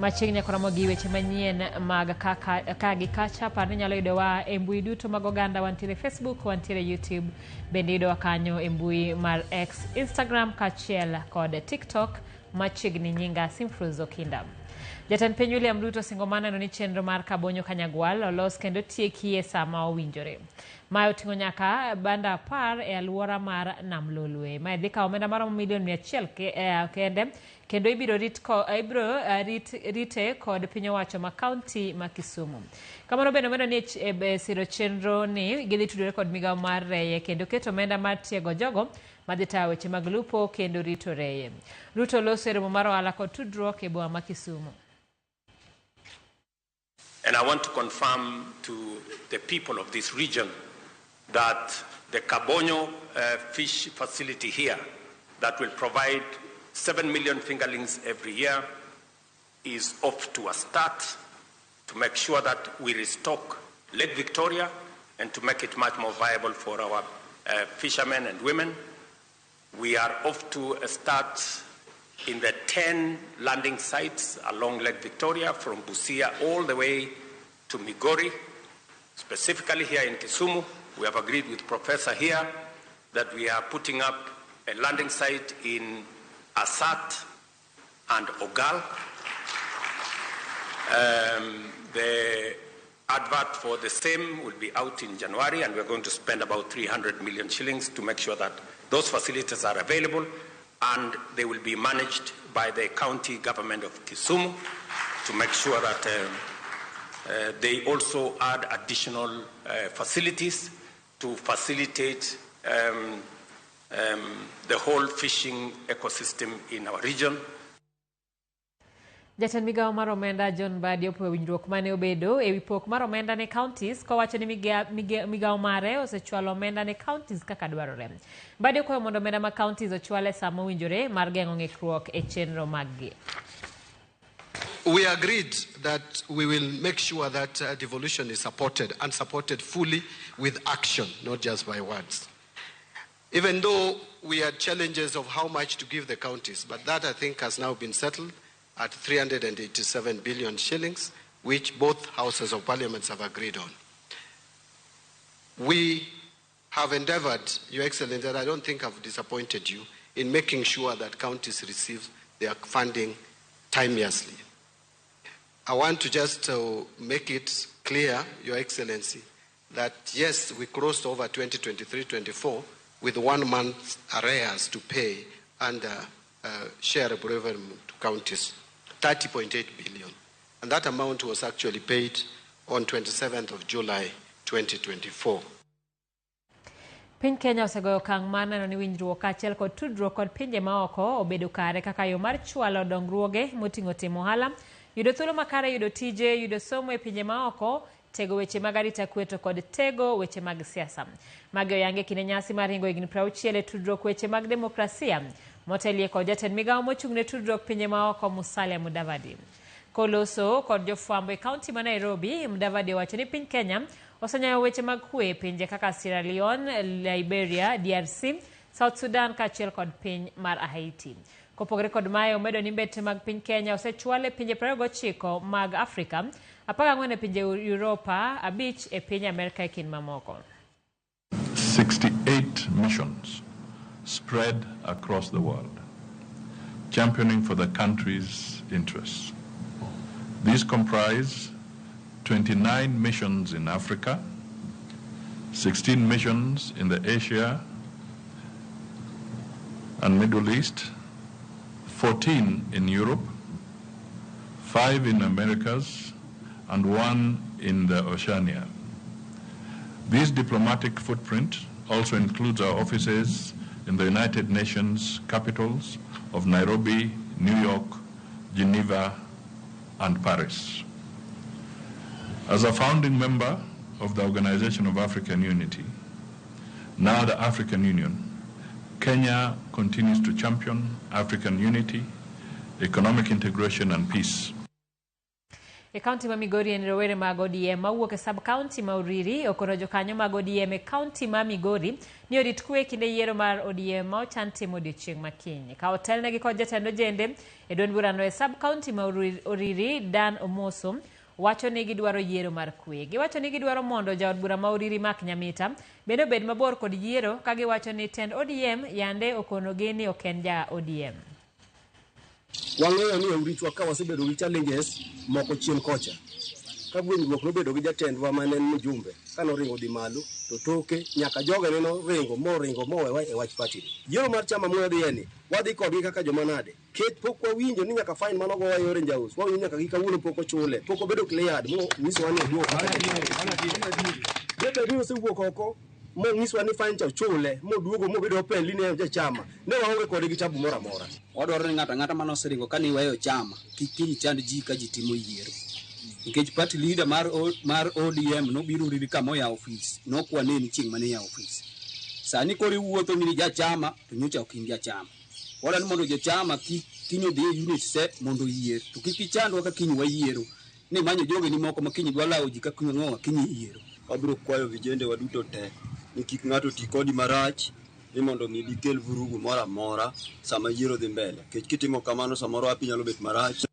Machiegni nyaka romo gi weche manyien mag kaka ka gi kacha par ni inyalo yudowa e mbui duto mag oganda wantiere Facebook, wantiere YouTube, bende yudowa kanyo e mbui mar X, Instagram kaachiel kod TikTok. Machiegni nyinga Simfruz Okinda. Jatend piny William Ruto osingo mar neno ni chenro mar Kabonyo Kanyagwal olos kendo tieki e sama owinjore. Mae oting'o nyaka banda 10 e alwora mar Nam Lolwe. Mae dhi kawo omenda maromo milion 100 kende kendo ibiro rit ko, ibiro rit, rite kod piny owacho ma kaunti ma Kisumu. Kamano bende omedo ni e siro chenro ni gidhi tudore kod migawo mar reye kendo keto omenda mar tiego jogo madhi tayo weche mag lupo kendo rito reye. Ruto loso e romo mar ohala kod tudruok e boma ma Kisumu. And I want to confirm to the people of this region that the Kabonyo fish facility here that will provide 7 million fingerlings every year is off to a start to make sure that we restock Lake Victoria and to make it much more viable for our fishermen and women. We are off to a start in the 10 landing sites along Lake Victoria from Busia all the way to Migori. Specifically here in Kisumu, we have agreed with Professor here that we are putting up a landing site in Asat and Ogal. The advert for the same will be out in January, and we're going to spend about 300 million shillings to make sure that those facilities are available, and they will be managed by the county government of Kisumu to make sure that they also add additional facilities to facilitate the whole fishing ecosystem in our region. Jatend migawo mar omenda John Mbadi opuoyo winjruok mane obedo ewi pok mar omenda ne counties kowacho ni migawo mare osechwalo omenda ne counties kaka dwarore. Mbadi okwayo mondo omenda mag counties ochwal e sama owinjore mar geng'o ng'ikruok e chenro maggi. We agreed that we will make sure that devolution is supported and supported fully with action, not just by words. Even though we had challenges of how much to give the counties, but that I think has now been settled at 387 billion shillings, which both houses of parliament have agreed on. We have endeavored, Your Excellency, and I don't think I've disappointed you, in making sure that counties receive their funding timeously. I want to just make it clear, Your Excellency, that yes, we crossed over 2023-24 with 1 month arrears to pay under share of revenue to counties, 30.8 billion. And that amount was actually paid on 27th of July 2024. Piny Kenya osegoyo okang' mar neno ni winjruok kaachiel kod tudruok kod pinje maoko obedo kare kaka yo mar chwalo dongruoge moting'o timo ohala, yudo thuolo makare, yudo tije, yudo somo e pinje maoko, tego weche mag arita kwe to kod tego weche mag siasa. Magi oyangi e kinde nyasi mar ringo higni 60 e tudruok weche mag demokrasia motelie kod jatend migawo mochung' ne tudruok pinje maoko Musalia Mudavadi. Koloso kod jofwambo e kaunti ma Nairobi, Mudavadi owacho ni piny Kenya osenyayo weche mag kwe e pinje kaka Sierra Leone, Liberia, DRC, South Sudan kaachiel kod piny mar Haiti. Kopogore kod mae, omedo ni mbetre mag piny Kenya osechwal e pinje 29 mag Afrika, 14 e pinje Europa, 5 e piny Amerka e kind mamoko. 68 missions spread across the world, championing for the country's interests. These comprise 29 missions in Africa, 16 missions in the Asia and Middle East, 14 in Europe, 5 in Americas, and 1 in the Oceania. This diplomatic footprint also includes our offices in the United Nations capitals of Nairobi, New York, Geneva, and Paris. As a founding member of the Organization of African Unity, now the African Union, Kenya continues to champion African unity, economic integration, and peace. E kaunti ma Migori en rowere mag ODM mawuok e sub kaunti ma Uriri okono jokanyo mag ODM e kaunti ma Migori ni orit kwe e kinde yiero mar ODM ma ochan timo odiochieng' ma kiny. Ka otelnegi kod jatend ojende e duond burano e sub kaunti ma Uriri Dan Omoso wacho ni gidwaro yiero mar kwe. Giwacho ni gidwaro mondo jaod bura ma Uriri Mark Nyamita bende obed mabor kod yiero ka giwacho ni tend ODM yande okonogi ni ok en ja ODM. Wang'eyo ni e Urichwa ka wasebedo gi challenges moko chien kocha. Ka winjruok nobedo gi jatendwa mane en mjumbe, ka noringo dhi malo, to toke nyaka joge ne noringo moringo mowewa e wach party ni. Yiero mar chama mwadhiye ni, wadhi kodgi kaka joma nade. Kech pok wawinjo ni nyaka fine manogowa e Orange House, wawinjo nyaka gi kawuono pok ochule, pok obedo cleared monyisowa ni oduok kaka Debed ni osewuok oko monyiswa ni fine cha ochule, moduogo mobedo openly ni en jachama, ne waonge kode gi tabu moro amora. Wadwaro ni ng'ato ang'ata mane oseringo ka niweyo chama kik kiny chand ji ka ji timo yiero. Nikech party leader mar ODM nobiro Uriri kama oyawo ofis, nokwaneni chieng' mane iyawo ofis. Sani koro iwuotho ni jachama to nyocha ok in jachama. Wadwaro ni mondo jochama kik kiny odhi e unit se mondo oyier. To kik ichandwa ka kiny wayiero. Ni manyo jogeni moko ma kiny dwa lawo ji ka kiny ang'owa kiny iyiero. Wabiro kwayo vijende wa duto te ni kik ng'ato ti kodi marach ni mondo mi gikel vurugu moro amora sama yiero dhi mbele. Nikech kitimo kamano samoro hapi nyalo bet marach.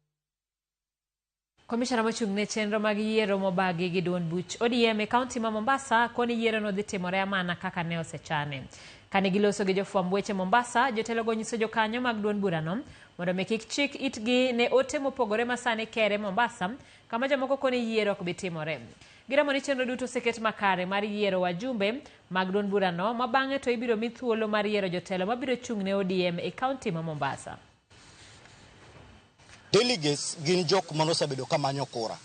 Komishona mochung' ne chenro mag yiero mobagi gi duond buch ODM e kaunti ma Mombasa koni yiero no dhi timore mana kaka ne osechane. Kane giloso gi jofwamb weche Mombasa, jotelogo nyiso jokanyo mag duond burano mondo mi kik chik itgi ne ote mopogore ma sani kere Mombasa, kama jomoko koni yiero ok bi timore. Giramo ni chenro duto oseket makare mar yiero wajumbe mag duond burano, ma bang'e to ibiro mi thuolo mar yiero jotelo mabiro chung' ne ODM e kaunti ma Mombasa. Delegates gin jok manosebedo ka manyo kura.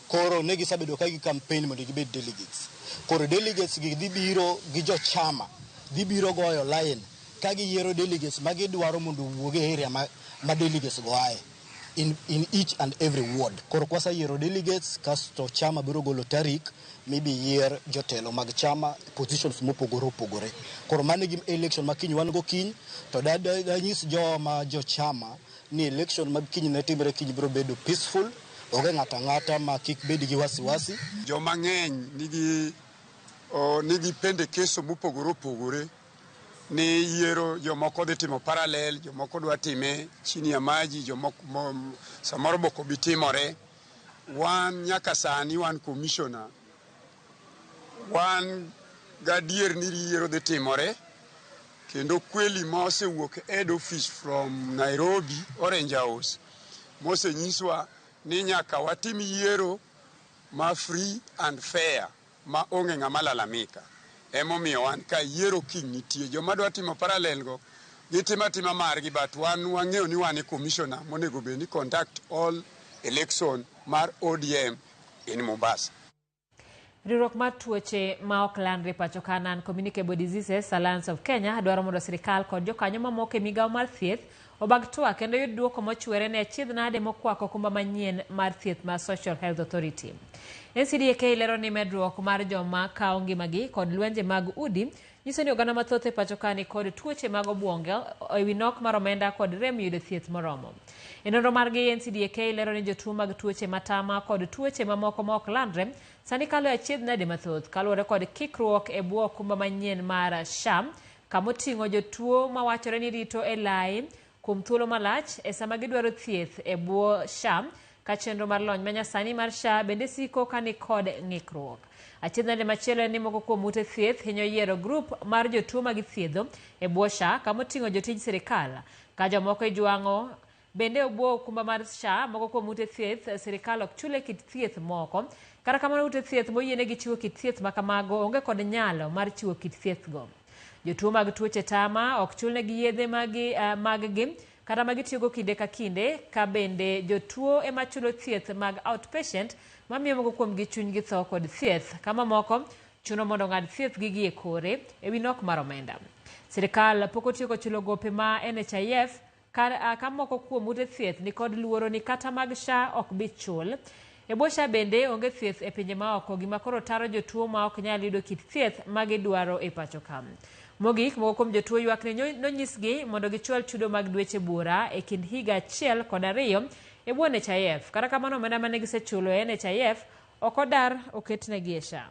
Koro ne gisebedo ka gi campaign mondo gibed delegates. Koro delegates gi dhi biro gi jochama, dhi biro goyo line ka giyiero delegates ma gidwaro mondo owuog e area ma delegates go ae. In each and every ward. Koro kwaseyiero delegates, kasto chama biro golo tarik mibi yier jotelo mag chama positions mopogore opogore. Koro mano e gima election ma kiny wan go kiny, to danyis joma jochama ni election mag kiny ne timre kiny biro bedo peaceful, onge ng'ato ang'ata ma kik bed gi wasiwasi. Joma ng'eny nigi pendekeso mopogore opogore ni yiero jomoko dhi timo parallel, jomoko dwa time chini ya maji, jomoko samoro bok obi timore. Wan nyaka sani wan commissioner, wan gadier ni yiero dhi timore, kendo kweli ma osewuok head office from Nairobi Orange House mosenyiswa ni nyaka watim yiero ma free and fair ma onge ng'ama lalamika. Emomiyo wan ka yiero kiny nitie. Joma dwa timo parallel go gitimo atima margi, but wan wang'eyo ni wan e commissioner monego bed ni conduct all election mar ODM in Mombasa. Riwruok mar tuoche ma ok landre pacho ka Non-Communicable Diseases Alliance of Kenya dwaro mondo sirikal kod jokanyo mamoko e migawo mar thieth obag twak kendo yud duoko mochwere ne achiedh nade mokwako okumba manyien mar thieth mar Social Health Authority. NCDK lero ni medruok mar joma kawo ngimagi kod lwenje mag udi nyiso ni oganda mathoth e pacho ka ni kod tuoche mag obwongo ewi nok mar omenda kod rem yudo thieth moromo. E nonro margi NCDK lero ni jotuo mag tuoche matama kod tuoche mamoko ma ok landre sani kalo e achiedh nade mathoth kaluwore kod kikruok e bwo okumba manyien mar SHA kamoting'o jotuo mawachore ni rito e lai kuom thuolo malach e sama gidwaro thieth e bwo SHA ka chenro mar lony manyasani mar SHA bende siko ka ni kod ng'ikruok. Achiedh nade machielo en ni moko kuom ute thieth hinyo yiero grup mar jotuo ma githiedho e bwo SHA kamoting'o jotij sirikal ka jomoko ijwang'o bende e bwo okumba mar SHA. Moko kuom ute thieth sirikal ok chule kit thieth moko. Kata kamano ute thieth moyienegi chiwo kit thieth ma kamago onge kod nyalo mar chiwo kit thieth go. Jotuo mag tuoche tama ok chulnegi yedhe mag-gi kata ma gitiyogo kinde ka kinde, ka bende jotuo ema chulo thieth mag outpatient mamiyo moko kuomgi chunygi tho kod thieth, ka mamoko chuno mondo ong'ad thieth gi gi e kore ewi nok mar omenda. Sirikal pok otieko chulo gope ma NHIF ka moko kuom ute thieth nikod luoro ni kata mag SHA ok bi chul. E bwo SHA bende onge thieth e pinje maoko, gima koro taro jotuo ma ok nyal yudo kit thieth ma gidwaro e pacho ka. Mogik, moko kuom jotuo ywak ni nonyisgi mondo gichwal chudo mag dweche buora e kind higa 1 kod 2 e bwo NHIF. Kata kamano omenda mane gisechulo e NHIF ok odar oketnegi e SHA.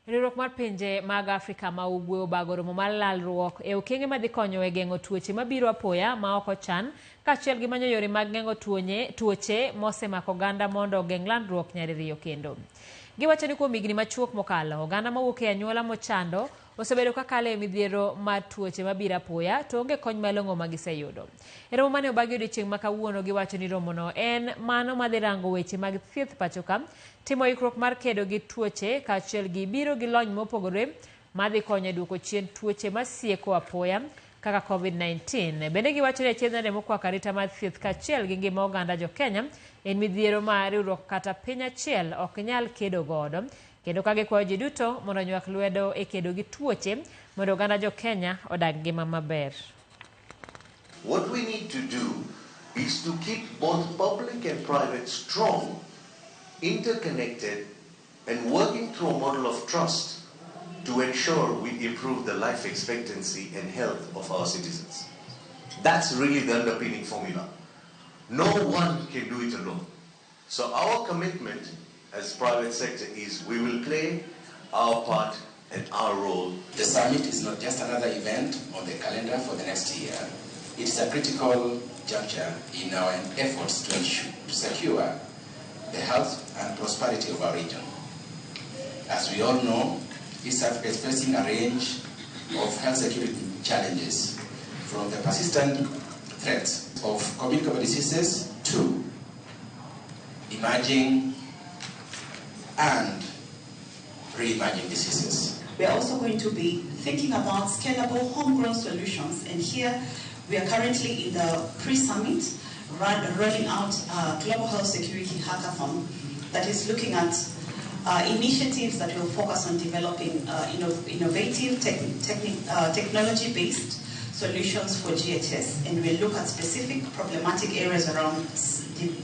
Riwruok mar pinje mag Afrika ma Ugwe obago romo mar lalruok e okenge madhi konyo e geng'o tuoche mabiro apoya ma ok ochan kaachiel gi manyo yore mag geng'o tuoche mosemako oganda mondo ogeng' landruok nyadiriyo kendo. Giwacho ni kuom higni machuok mokalo, oganda mawuok e anyuola mochando osebedo ka kalo e midhiero mar tuoche mabiro apoya to onge kony malong'o ma giseyudo. E romo mane obagi odiochieng' ma kawuono giwacho ni romono en mano madhi rango weche mag thieth pachoka, timo ikruok mar kedo gi tuoche kaachiel gi biro gi lony mopogore madhi konyo e duoko chien tuoche masieko apoya kaka COVID-19. Bende giwacho ni achiedh nade mokwako arita mar thieth kaachiel gi ngima oganda jo Kenya en midhiero ma riwruok kata piny achiel ok nyal kedo godo, kendo ka gikwayo ji duto mondo onywak lwedo e kedo gi tuoche mondo oganda jo Kenya odag ngima maber. What we need to do is to keep both public and private strong, interconnected, and working through a model of trust to ensure we improve the life expectancy and health of our citizens. That's really the underpinning formula. No one can do it alone. So our commitment as private sector is we will play our part and our role. The summit is not just another event on the calendar for the next year. It's a critical juncture in our efforts to secure the health and prosperity of our region. As we all know, East Africa is facing a range of health security challenges, from the persistent threats of communicable diseases to emerging and re-emerging diseases. We are also going to be thinking about scalable homegrown solutions, and here we are currently in the pre-summit rolling out a global health security hackathon that is looking at initiatives that will focus on developing innovative technology-based solutions for GHS, and we'll look at specific problematic areas around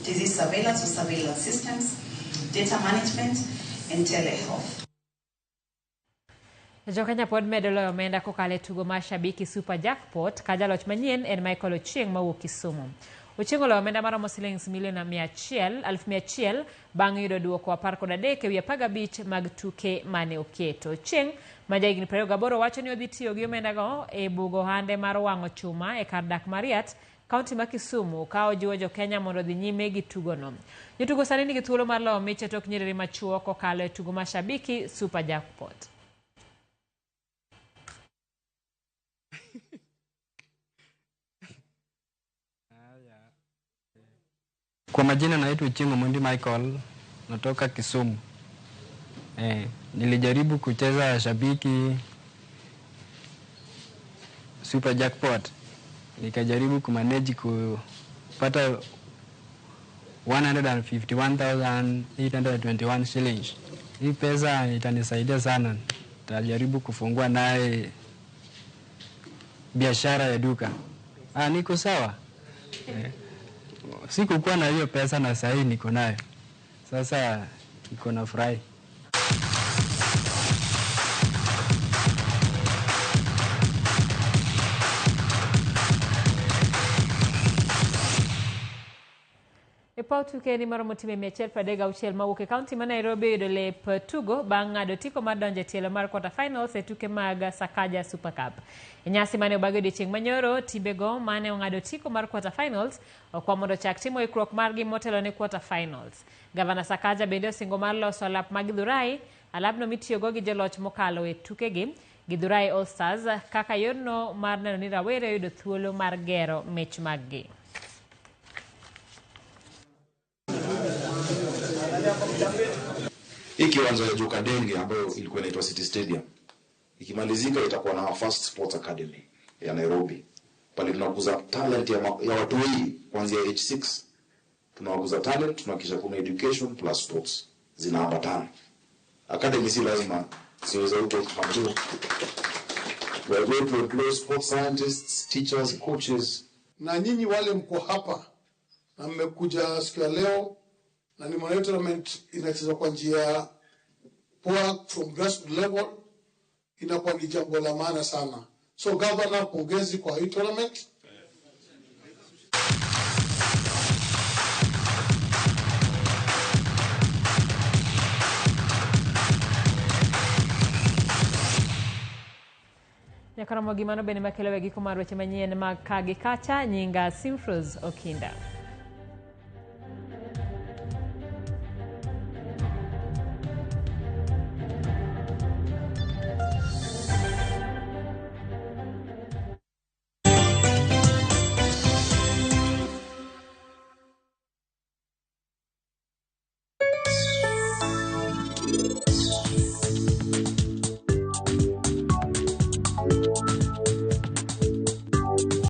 disease surveillance or surveillance systems, data management, and telehealth. Jo-Kenya pod medo loyo omenda kokalo e tugo mar Shabiki Super Jackpot ka jaloch manyien en Michael Ochieng' mawuok Kisumu. Ochieng' oloyo omenda maromo silings milion 100,100 bang' yudo duoko 13 ewi 15 mag tuke mane oketo. Ochieng' ma jahigni 28 wacho ni odhi tiyo gi omendago e bugo ohande mar wang'o chuma e kar dak ma Riat, kaunti ma Kisumu, ka ojiwo jo-Kenya mondo odhi nyime gi tugono. Jotugo sani nigi thuolo mar loyo mich e tok nyiriri machuok kokalo e tugo mar Shabiki Super Jackpot. Kwa majina naitwa Ochieng' Omondi Michael, natoka Kisumu. Nilijaribu kucheza Shabiki Super Jackpot. Nikajaribu kumanage kupata 151,821 shillings. Hii pesa itanisaidia sana. Nitajaribu kufungua naye biashara ya duka. Niko sawa. Sikukuwa na hiyo pesa na sahii niko nayo. Sasa niko na furahi. E paw tuke ni maromo timbe 136 mawuok e kaunti ma Nairobi oyudo lep tugo bang' ng'ado otiko mar donjo e tielo mar quarter finals e tuke mag Sakaja Super Cup. E nyasi mane obagi odiochieng' manyoro, timbego mane ong'ado otiko mar quarter finals okwa mondo ochak timo ikruok margi motelo ne quarter finals. Gavana Sakaja bende osingo mar loso alap mag Githurai, alapno mitiyogo gi joloch mokalo e tukegi Githurai All Stars kaka yorno mar neno ni rawere oyudo thuolo mar gero mich maggi. Hii kiwanja ya Joka Denge ambayo ilikuwa inaitwa City Stadium ikimalizika itakuwa na our first sports academy ya Nairobi. Pale tunakuza talent ya watu wengi kuanzia age 6. Tunawakuza talent, tunahakikisha kuna education plus sports zinaambatana. Academy si lazima ziweze huko kama. We are going to employ sports scientists, teachers, coaches. Na nyinyi wale mko hapa na mmekuja siku ya leo na nimeona hiyo tournament inachezwa kwa njia poa from grassroots level, inakuwa ni jambo la maana sana. So governor, pongezi kwa hii tournament. Nyaka romo gi mano bende makelo e giko mar weche manyien mag ka gi kacha nyinga Simfros Okinda.